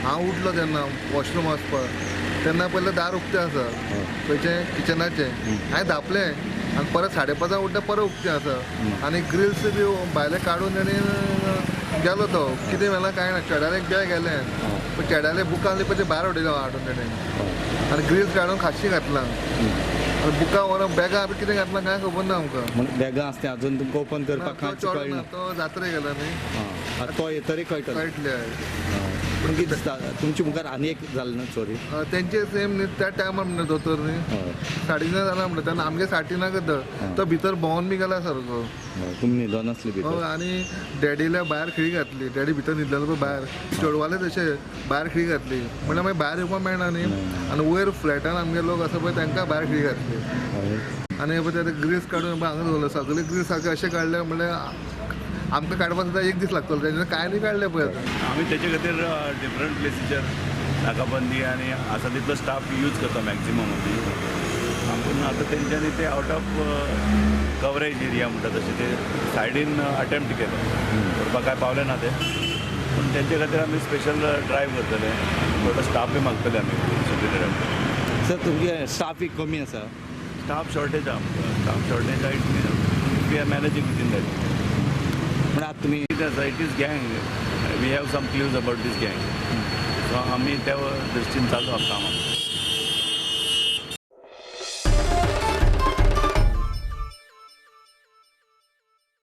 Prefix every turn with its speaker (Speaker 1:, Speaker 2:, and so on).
Speaker 1: हांव उठलो तेन्ना वॉशरूम वचपाक तेन्ना पयलें दार उक्तें आसा खंयचें किचनाचें. हांवें धांपलें आनी परत 5:30 उठता परत उक्तें आसा आनी ग्रिल्स बी भायले काडून तेणी गेलो तो कितें व्हेलां कांय ना. चेड्यालें एक बॅग गेलें पूण चेड्यालें बुकां आसलीं पळय तें भायर उडयलें हाडून तेणें आनी ग्रिल्स काडून खाशी घातलां आनी बुकां व्हरोन बॅगां बी कितें घातलां कांय खबर ना आमकां.
Speaker 2: बॅगां आसता अजून तुमकां ओपन करपाक
Speaker 1: तो चेडो ना, तो जात्रे गेला न्ही,
Speaker 2: तो येतरी कळटलें
Speaker 1: कळटलें.
Speaker 2: पूण कितें दिसता तुमच्या मुखार आनी एक जालें ना चोरी?
Speaker 1: तेंचे सेम न्ही त्या टायमार म्हणटा दोतोर न्ही 3:30 जालां म्हणटा तेन्ना आमगे 3:30 करता तो भितर भोंवन बी गेला सारको.
Speaker 2: तुमी न्हिदोन आसली भितर?
Speaker 1: आनी डॅडील्या भायर खिळी घातली, डॅडी भितर न्हिदलेलो पळय भायर, चेडवाले तशें भायर खिळी घातली म्हणल्यार मागीर भायर येवपाक मेळना न्ही. आनी वयर फ्लॅटान आमगे लोक आसा पळय तांकां भायर खिळी घातली आनी पळय ते ग्रीस काडून हांगा दवरलो, सगळे ग्रीस सारके अशें काडले म्हणल्यार आमकां काडपाक सुद्दां एक दीस लागतलो, तेंच्यानी कांय न्ही काडलें पळय. आतां
Speaker 3: आमी तेचे खातीर डिफरंट प्लेसीचेर नाकाबंदी आनी आसा तितलो स्टाफ यूज करता मॅक्झिमम आमी. पूण आतां तेंच्यांनी ते आउट ऑफ कवरेज एरिया म्हणटा तशें ते सायडीन अटेम्प्ट केले, करपाक कांय पावले ना ते. पूण तेंचे खातीर आमी स्पेशल ड्रायव करतले, थोडो स्टाफूय मागतले आमी सुप्रिटेंडंट.
Speaker 2: सर तुमगे स्टाफूय कमी आसा?
Speaker 3: स्टाफ शॉर्टेज आहा आमकां, स्टाफ शॉर्टेज आहा, it we are managing within that.
Speaker 2: म्हण आतां तुमी
Speaker 3: कितें आसा, it is gang, we have some clues about this gang, so आमी त्या दृश्टीन चालू आहा काम.